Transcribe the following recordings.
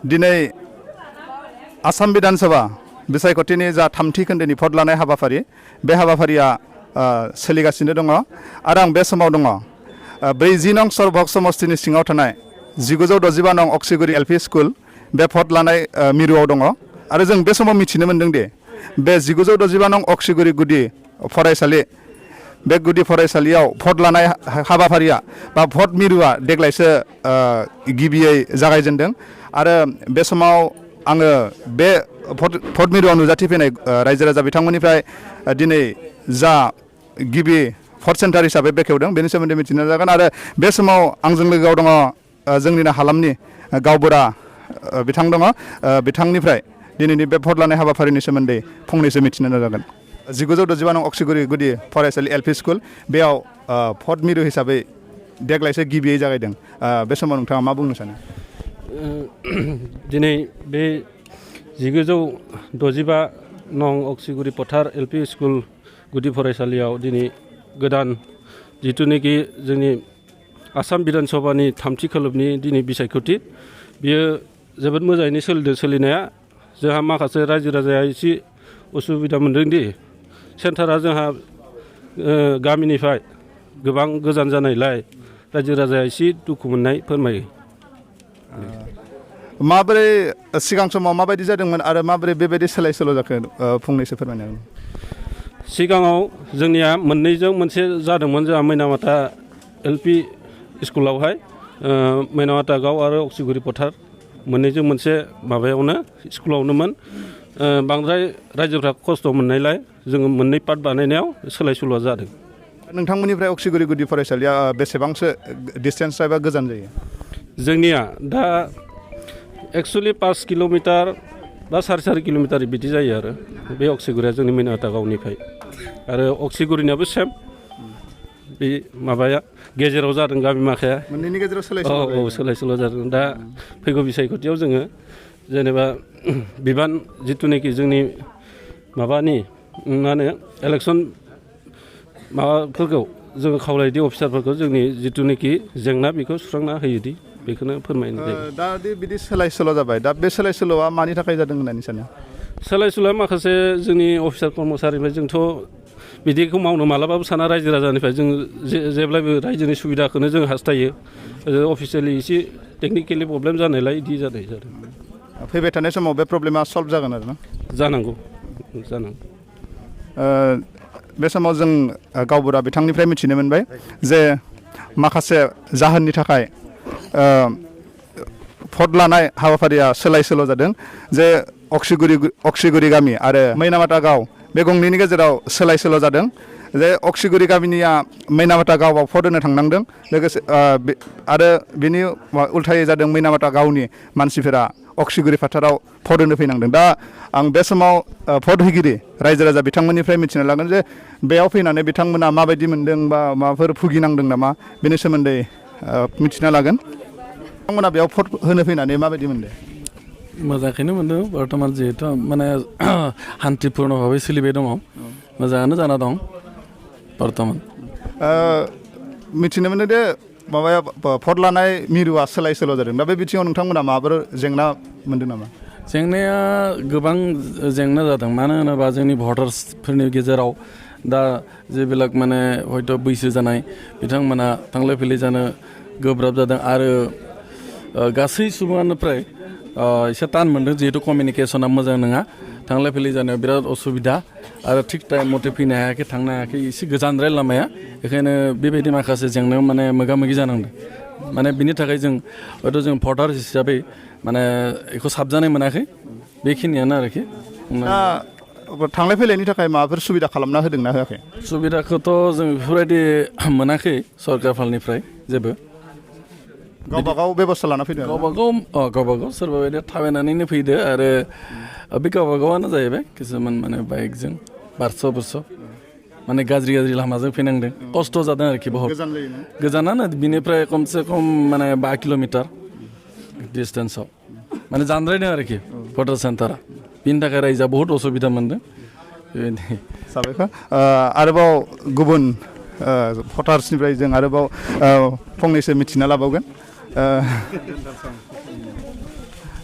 दिनै आसाम बिधान सभा बिसायख'थिनि जा थामथि खोन्दोनि भट लानाय हाबाफारि बे हाबाफारिया सोलिगासिनो दङ आरो आं बे समाव दङ 40 नं सरभग समस्तिनि सिङाव थानाय 1965 नं अक्सिगुरि एलपि स्कुल बे भट लानाय मिरुआव दङ आरो जों बे समाव मिथिनो मोन्दों दि बे 1965 नं अक्सिगुरि गुदि फरायसालि बे गुदि फरायसालियाव भट लानाय हाबाफारिया बा भट मिरुआ देग्लायसो गिबियै जागायजेनदों आरो बे समाव आङो बे भट मिरुआव नुजाथिफैनाय रायजो राजा बिथांमोननिफ्राय दिनै जा गिबि भट सेन्टार हिसाबै बेखेवदों बेनि सोमोन्दै मिथिनो जागोन आरो बे समाव आंजों लोगोआव दङ जोंनिनो हालामनि गावबुरा बिथां दङ बिथांनिफ्राय दिनैनि बे भट लानाय हाबाफारिनि सोमोन्दै फंनैसो मिथिनो नाजागोन 1965 नं अक्सिगुरि गुदि फरायसालि एलपि स्कुल बेयाव भट मिरु हिसाबै देग्लायसो गिबियै जागायदों बे समाव नोंथाङा मा बुंनो सानो दिनै बे 1965 नं अक्सिगुरि फोथार एलपि स्कुल गुदि फरायसालियाव दिनै गोदान जिथुनाखि जोंनि आसाम बिधान सभानि थामथि खोलोबनि दिनै बिसायख'थि बियो जोबोद मोजाङैनो सोलिदों सोलिनाया जोंहा माखासे रायजो राजाया एसे उसुबिदा मोन्दों दि सेन्टारा जोंहा गामिनिफ्राय गोबां गोजान जानायलाय रायजो राजाया एसे दुखु मोननाय फोरमायो माबोरै सिगां समाव माबायदि जादोंमोन आरो माबोरै बेबायदि सोलाय सोल' जाखो फंनैसो फोरमायनो हागोन सिगाङाव जोंनिया मोननैजों मोनसे जादोंमोन जोंहा मैनामाथा एलपि स्कुलावहाय मैनामाथा गाव आरो अक्सिगुरि फोथार मोननैजों मोनसे माबायावनो स्कुलावनोमोन बांद्राय रायजोफ्रा खस्थ' मोननायलाय जोङो मोननै पार्ट बानायनायाव सोलाय सोल'आ जादों नोंथांमोननिफ्राय अक्सिगुरि गुदि फरायसालिया बेसेबांसो डिसटेन्स एबा गोजान जायो जोंनिया दा एक्सुवेलि 5 किल'मिटार बा 4.5 किल'मिटार बिदि जायो आरो बे अक्सिगुरिया जोंनि मैनामाथा गावनिफ्राय आरो अक्सिगुरिनियाबो सेम बे माबाया गेजेराव जादों गामि माखाया मोननैनि गेजेराव सोलाय सोल' जादों दा फैगौ बिसायख'थियाव जोङो जेनेबा बिबान जिथुनाखि जोंनि माबानि मा होनो इलेक्सन माबाफोरखौ जोङो खावलायदि अफिसारफोरखौ जोंनि जिथुनाखि जेंना बेखौ सुस्रांना होयोदि बेखौनो फोरमायनाय जायो दा बिदि सोलाय सोल' जाबाय दा बे सोलाय सोल'आ मानि थाखाय जादों होननानै सानो सोलाय सोल'आ माखासे जोंनि अफिसार कर्मचारिनिफ्राय जोंथ' बिदिखौ मावनो मालाबाबो साना रायजो राजानिफ्राय जों जेब्लायबो रायजोनि सुबिदाखौनो जों हास्थायो अफिसियेलि एसे टेकनिकेलि प्रब्लेम जानायलाय बिदि जादों फैबाय थानाय समाव बे प्रब्लेमा सल्भ जागोन आरो ना जानांगौ बे समाव जों गावबुरा बिथांनिफ्राय मिथिनो मोनबाय जे माखासे जाहोननि थाखाय भट लानाय हाबाफारिया सोलाय सोल' जादों जे अक्सिगुरि गामि आरो मैनामाथा गाव बे गंनैनि गेजेराव सोलाय सोल' जादों जे अक्सिगुरि गामिनिया मैनामाथा गावआव भट होनो थांनांदों लोगोसे आरो बिनि उल्थायै जादों मैनामाथा गावनि मानसिफोरा अक्सिगुरि फोथाराव भट होनो फैनांदों दा आं बे समाव भट होगिरि रायजो राजा बिथांमोननिफ्राय मिथिनो लागोन जे बेयाव फैनानै बिथांमोना माबायदि मोन्दों बा माबाफोर भुगिनांदों नामा बेनि सोमोन्दै मिथिना लागोन बिथांमोना बेयाव भट होनो फैनानै माबायदि मोनदों मोजांखौनो मोन्दों बर्थमान जिहेतु माने शान्तिपुर्ण भाबै सोलिबाय दङ मोजाङानो जाना दं बर्थमान मिथिनो मोनो दे माबाया भट लानाय मिरुआ सोलाय सोल' जादों दा बे बिथिङाव नोंथांमोना माबाफोर जेंना मोन्दों नामा जेंनाया गोबां जेंना जादों मानो होनोबा जोंनि भटार्सफोरनि गेजेराव दा जेবিলাক माने हयथ' बैसो जानाय बिथांमोना थांलाय फैलाय जानो गोब्राब जादों आरो गासै सुबुङानो फ्राय एसे टान मोन्दों जिहेतु कमिउनिकेसना मोजां नङा थांलाय फैलाय जानायाव बिराद असुबिदा आरो थिग टाइम मथे फैनो हायाखै थांनो हायाखै एसे गोजानद्राय लामाया बेखायनो बेबायदि माखासे जेंनायाव माने मोगा मोगि जानांदों माने बिनि थाखाय जों हयथ' जों भटार हिसाबै माने बेखौ साबजानाय मोनाखै बेखिनियानो आरोखि थांलाय फैलायनि थाखाय माबाफोर सुबिदा खालामना होदोंना होआखै सुबिदाखौथ' जों बेफोरबायदि मोनाखै सरकार फालनिफ्राय जेबो गावबागाव बेबस्था लाना फैदों गावबागाव सोरबा बायदिया थाबायनानैनो फैदो आरो बे गावबागावानो जाहैबाय किसुमान माने बाइकजों बारस' माने गाज्रि लामाजों फैनांदों खस्थ' जादों आरोखि बहुत गोजानानो बिनिफ्राय खमसे खम माने 5 किल'मिटार डिसटेन्सआव माने जानद्रायदों आरोखि भटार सेन्टारा बिनि थाखाय रायजोआ बहुत असुबिदा मोन्दों बेबायदि साबायखर आरोबाव गुबुन भटार्सनिफ्राय जों आरोबाव फंनैसो मिथिना लाबावगोन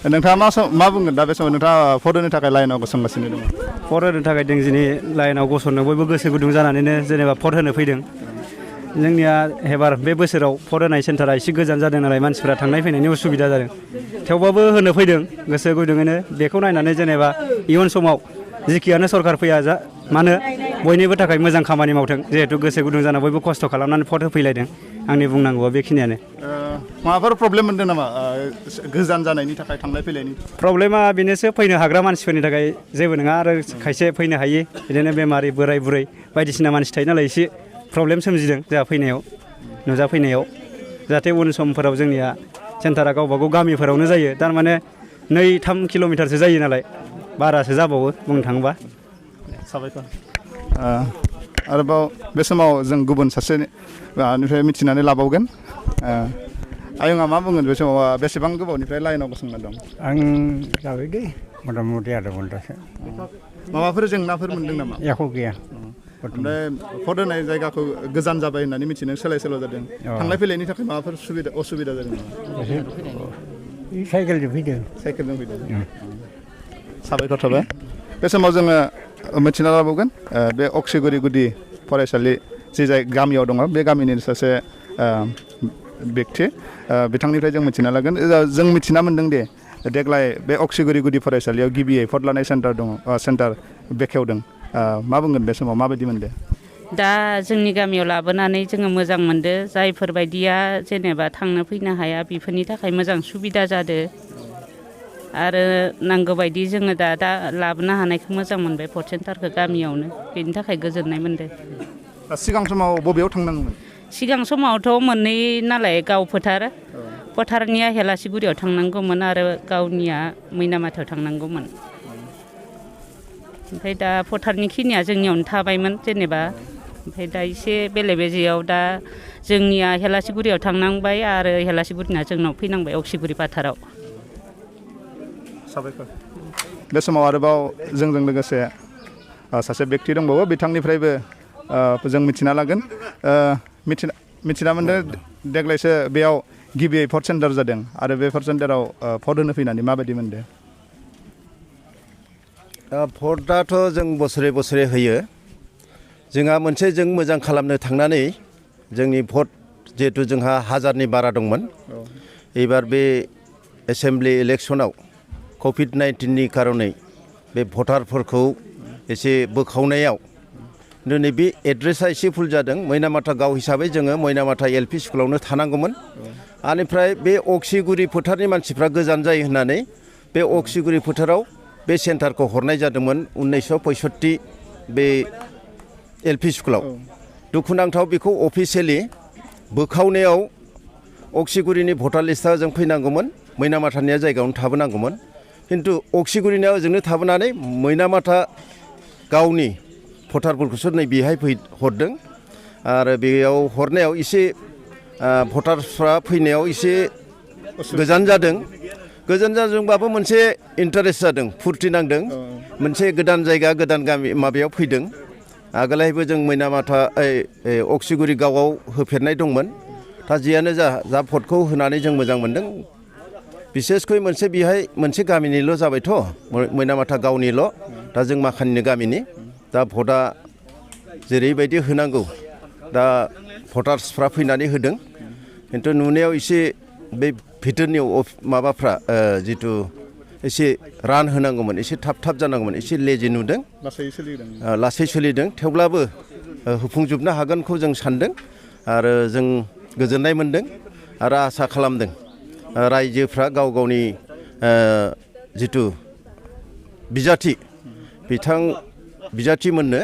नोंथाङा मा बुंगोन दा बे समाव नोंथाङा भट होनो थाखाय लाइनाव गसंगासिनो दङ भट होनो थाखाय जों दिनै लाइनाव गसंनो बयबो गोसो गुदुं जानानैनो जेनेबा भट होनो फैदों जोंनिया एबार बे बोसोराव भट होनाय सेन्टारा एसे गोजान जादों नालाय मानसिफ्रा थांनाय फैनायनि उसुबिदा जादों थेवबाबो होनो फैदों गोसो गुदुङैनो बेखौ नायनानै जेनेबा इयुन समाव जिखियानो सरकार फैया मानो बयनिबो थाखाय मोजां खामानि मावथों जिहेथु गोसो गुदुं जाना बयबो खस्थ' खालामनानै भट होफैलायदों आंनि बुंनांगौआ बेखिनियानो माबाफोर प्रब्लेम मोनदों नामा गोजान जानायनि थाखाय थांलाय फैलायनि प्रब्लेमा बेनोसो फैनो हाग्रा मानसिफोरनि थाखाय जेबो नङा आरो खायसे फैनो हायि बिदिनो बेमारि बोराय बुरै बायदिसिना मानसि थायो नालाय एसे प्रब्लेम सोमजिदों जोंहा फैनायाव नुजाफैनायाव जाहाथे उन समफोराव जोंनिया सेन्टारा गावबा गाव गामिफोरावनो जायो थारमाने 2-3 किल'मिटारसो जायो नालाय बारासो जाबावो बुंनो थाङोबा साबायखर आरोबाव बे समाव जों गुबुन सासेनिफ्राय मिथिनानै लाबावगोन आयंआ मा बुंगोन बे समाव बेसेबां गोबावनिफ्राय लाइनाव गसंना दं आं जाबाय दे मथा मथि आधा घन्टासो माबाफोर जेंनाफोर मोनदों नामा एख' गैया ओमफ्राय भट होनाय जायगाखौ गोजान जाबाय होननानै मिथिनो सोलाय सोल' जादों थांलाय फैलायनि थाखाय माबाफोर असुबिदा जादों नामा साइकेलजों फैदों साबायखर थाबाय बे समाव जोङो मिथिना लाबावगोन बे अक्सिगुरि गुदि फरायसालि जि जाय गामियाव दङ बे गामिनि सासे बेक्ति बिथांनिफ्राय जों मिथिना लागोन जों मिथिना मोन्दों दे देग्लाय बे अक्सिगुरि गुदि फरायसालियाव गिबियै भट लानाय सेन्टार बेखेवदों मा बुंगोन बे समाव माबायदि मोनदों दा जोंनि गामियाव लाबोनानै जोङो मोजां मोनदों जायफोरबायदिया जेनेबा थांनो फैनो हाया बेफोरनि थाखाय मोजां सुबिदा जादों आरो नांगौ बायदि जोङो दा लाबोनो हानायखौ मोजां मोनबाय भट सेन्टारखौ गामियावनो बेनि थाखाय गोजोननाय मोनदों सिगां समाव बबेयाव थांनांगौमोन सिगां समावथ' मोननै नालाय गाव फोथारनिया हेलासिगुरियाव थांनांगौमोन आरो गावनिया मैनामाथायाव थांनांगौमोन ओमफ्राय दा फोथारनि खिनिया जोंनियावनो थाबायमोन जेनेबा ओमफ्राय दा एसे बेले बेजेयाव दा जोंनिया हेलासिगुरियाव थांनांबाय आरो हेलासिगुरिना जोंनाव फैनांबाय अक्सिगुरि फाथाराव साबायखर बे समाव आरोबाव जोंजों लोगोसे सासे बेक्ति दंबावो बिथांनिफ्रायबो जों मिथिना लागोन मिथिना मोन्दों देग्लायसो बेयाव गिबियै भट सेन्टार जादों आरो बे भट सेन्टाराव भट होनो फैनानै माबायदि मोनदों भटआथ' जों बोसोरे बोसोरे होयो जोंहा मोनसे जों मोजां खालामनो थांनानै जोंनि भट जिहेथु जोंहा 1000नि बारा दंमोन एबार बे एसेम्बलि इलेक्सनाव कभिड-19नि कारनै बे भटारफोरखौ एसे बोखावनायाव दिनै बे एड्रेसा एसे फुल जादों मैनामाथा गाव हिसाबै जोङो मैनामाथा LP स्कुलावनो थानांगौमोन आनिफ्राय बे अक्सिगुरि फोथारनि मानसिफ्रा गोजान जायो होननानै बे अक्सिगुरि फोथाराव बे सेन्टारखौ हरनाय जादोंमोन 1965 बे LP स्कुलाव दुखुनांथाव बेखौ अफिसियेलि बोखावनायाव अक्सिगुरिनि भटार लिस्टआ जों फैनांगौमोन मैनामाथानिया जायगायावनो थाबोनांगौमोन खिन्थु अक्सिगुरिनिया ओजोंनो थाबोनानै मैनामाथा गावनि भटारफोरखौसो नै बेहाय हरदों आरो बेयाव हरनायाव एसे भटारफ्रा फैनायाव एसे गोजान जादोंबाबो मोनसे इन्टारेस्ट जादों फुरथि नांदों मोनसे गोदान जायगा गोदान गामि माबायाव फैदों आगोलहायबो जों मैनामाथा अक्सिगुरि गावआव होफेरनाय दंमोन दा जियानो जा भटखौ होनानै जों मोजां मोनदों बिसेसकै बेहाय मोनसे गामिनिल' जाबायथ' मैनामाथा गावनिल' दा जों माखानिनो गामिनि दा भटआ जेरैबायदि होनांगौ दा भटार्सफ्रा फैनानै होदों खिन्थु नुनायाव एसे बे भितरनि माबाफ्रा जिथु एसे रान होनांगौमोन एसे थाब जानांगौमोन एसे लेजि नुदों लासै सोलिदों थेवब्लाबो होफुंजोबनो हागोनखौ जों सानदों आरो जों गोजोननाय मोनदों आरो आसा खालामदों रायजोफ्रा गाव गावनि जिथु बिजाथिमोननो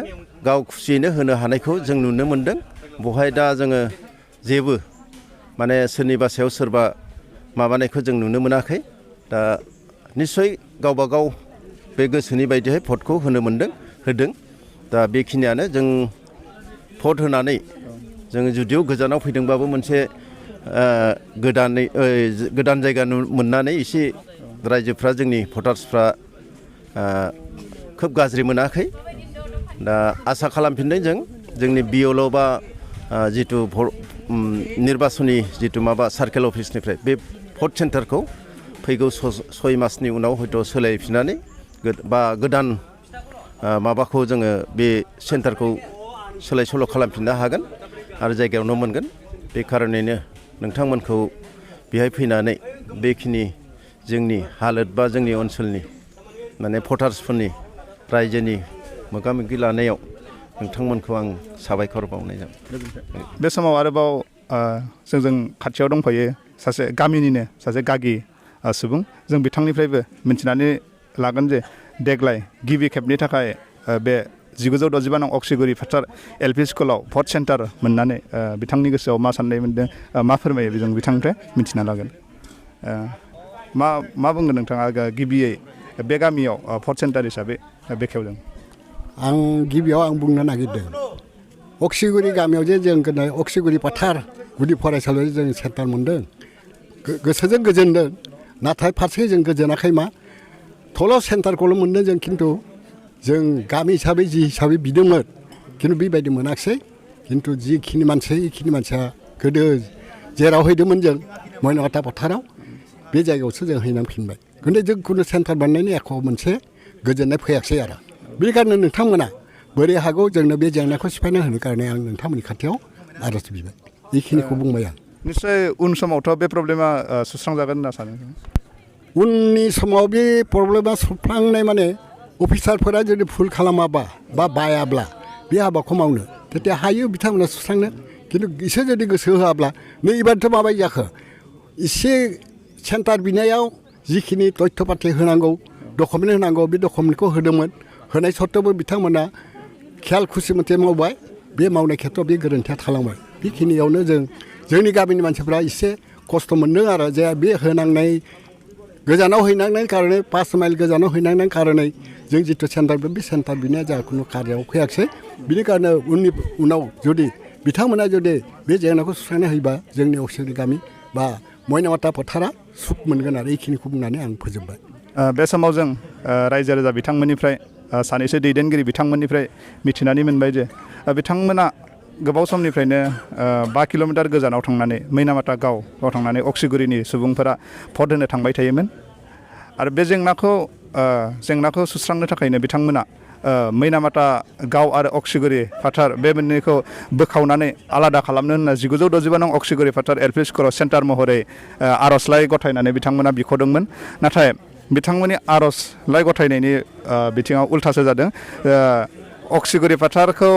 गाव खुसियैनो होनो हानायखौ जों नुनो मोनदों बहाय दा जोङो जेबो माने सोरनिबा सायाव सोरबा माबानायखौ जों नुनो मोनाखै दा निस्सय गावबा गाव बे गोसोनि बायदिहाय भटखौ होदों दा बेखिनियानो जों भट होनानै जोङो जुदियाव गोजानाव फैदोंबाबो मोनसे गोदान जायगा मोननानै एसे रायजोफ्रा जोंनि भटार्सफ्रा खोब गाज्रि मोनाखै दा आसा खालामफिनदों जोंनि BLO बा जिथु निर्बाचननि जिथु माबा सार्केल अफिसनिफ्राय बे भट सेन्टारखौ फैगौ 6 मासनि उनाव हयथ' सोलायफिननानै बा गोदान माबाखौ जोङो बे सेन्टारखौ सोलाय सोल' खालामफिननो हागोन आरो जायगायावनो मोनगोन। बे खारनैनो नोंथांमोनखौ बेहाय फैनानै बेखिनि जोंनि हालोद बा जोंनि ओनसोलनि माने भटार्सफोरनि रायजोनि मोगा मोगि लानायाव नोंथांमोनखौ आं साबायखर बावनाय जाबाय। बे समाव आरोबाव जोंजों खाथियाव दंफायो सासे गामिनिनो सासे गागि सुबुं। जों बिथांनिफ्रायबो मिन्थिनानै लागोन जे देग्लाय गिबि खेबनि थाखाय बे 1965 नं अक्सिगुरि फोथार LP स्कुलाव भट सेन्टार मोननानै बिथांनि गोसोआव मा साननाय मोन्दों, मा फोरमायो जों बिथांनिफ्राय मिन्थिना लागोन। मा बुंगोन नोंथाङा गिबियै बे गामियाव भट सेन्टार हिसाबै बेखेवदों? आं गिबियाव आं बुंनो नागिरदों अक्सिगुरि गामियाव जे जों अक्सिगुरि फोथार गुदि फरायसालियाव जों सेन्टार मोन्दों, गोसोजों गोजोनदों। नाथाय फारसे जों गोजोनाखै मा थल' सेन्टारखौल' मोन्दों जों, खिन्थु जों गामि हिसाबै जि हिसाबै बिदोंमोन खिन्थु बेबायदि मोनाखिसै। खिन्थु जिखिनि मानसि इखिनि मानसिया गोदो जेराव हैदोंमोन जों मयनामाथा फोथाराव बे जायगायावसो जों हैनांफिनबाय। खिन्थु जों खुनु सेन्टार बानायनायनि एख' मोनसे गोजोननाय फैयाखिसै आरो। बेनिखायनो नोंथांमोना बोरै हागौ जोंनो बे जेंनाखौ सिफायना होनो कारणे आं नोंथांमोननि खाथियाव आर'ज बिबाय। बेखिनिखौ बुंबाय आं। निस्सय उन समावथ' बे प्रब्लेमा सुस्रांजागोन होनना सानो? उननि समाव बे प्रब्लेमा सुस्रांनाय माने अफिसारफोरा जुदि भुल खालामाबा बा बायाब्ला बे हाबाखौ मावनो তেতিয়া हायो बिथांमोना सुस्रांनो। खिन्थु एसे जुदि गोसो होआब्ला नै एबारथ' माबायदि जाखो एसे सेन्टार बिनायाव जिखिनि तथ्य पाति होनांगौ डकुमेन्ट होनांगौ बे डकुमेन्टखौ होदोंमोन। होनाय सत्त्वेबो बिथांमोना खेयाल खुसि मथे मावबाय। बे मावनाय खेत्रआव बे गोरोन्थिया थालांबाय। बेखिनियावनो जोंनि गामिनि मानसिफ्रा एसे खस्थ' मोनदों आरो जे बे होनांनाय गोजानाव हैनांनाय कारणे 5 माइल गोजानाव हैनांनाय कारणे जों जिथु सेन्टार बे सेन्टार बिनाया जोंहा खुनु कार्याव फैयाखिसै। बिनि कारणे उनाव जुदि बिथांमोना जुदि बे जेंनाखौ सुस्रांना होयोबा जोंनि अक्सिगुरि गामि बा मयनामाथा फोथारा सुख मोनगोन आरो बेखिनिखौ बुंनानै आं फोजोबबाय। बे समाव जों रायजो राजा बिथांमोननिफ्राय सानैसो दैदेनगिरि बिथांमोननिफ्राय मिथिनानै मोनबाय जे बिथांमोना गोबाव समनिफ्रायनो 5 किल'मिटार गोजानाव थांनानै मैनामाथा गावआव थांनानै अक्सिगुरिनि सुबुंफोरा भट होनो थांबाय थायोमोन। आरो बे जेंनाखौ सुस्रांनो थाखायनो बिथांमोना मैनामाथा गाव आरो अक्सिगुरि फोथार बे मोननैखौ बोखावनानै आलादा खालामनो होनना 1965 नं अक्सिगुरि फोथार LP स्कुलाव सेन्टार महरै आर'जलाइ गथायनानै बिथांमोना बिख'दोंमोन। नाथाय बिथांमोननि आर'जलाइ गथायनायनि बिथिङाव उल्थासो जादों। अक्सिगुरि फोथारखौ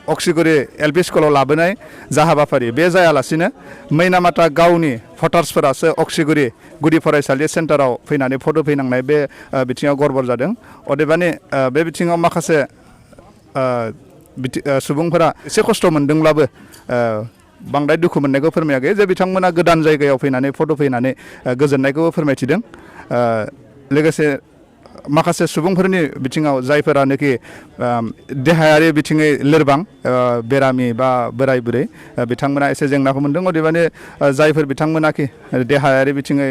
अक्सिगुरि LP स्कुलाव लाबोनाय जा हाबाफारि बे जायालासिनो मैनामाथा गावनि भटार्सफोरासो अक्सिगुरि गुदि फरायसालि सेन्टाराव फैनानै भट होफैनांनाय बे बिथिङाव गड़बड़ जादों। अदेबानि बे बिथिङाव माखासे सुबुंफोरा एसे खस्थ' मोनदोंब्लाबो बांद्राय दुखु मोननायखौ फोरमायाखै जे बिथांमोना गोदान जायगायाव फैनानै भट होफैनानै गोजोननायखौबो फोरमायथिदों। लोगोसे माखासे सुबुंफोरनि बिथिङाव जायफोरानोखि देहायारि बिथिङै लोरबां बेरामि बा बोराय बुरै बिथांमोना एसे जेंनाखौ मोनदों। अदेबानि जायफोर बिथांमोनाखि देहायारि बिथिङै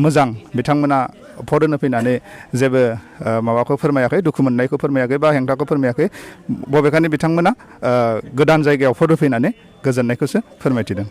मोजां बिथांमोना भट होनो फैनानै जेबो माबाखौ फोरमायाखै, दुखु मोननायखौ फोरमायाखै बा हेंथाखौ फोरमायाखै। बबेखानि बिथांमोना गोदान जायगायाव भट होफैनानै गोजोननायखौसो फोरमायथिदों।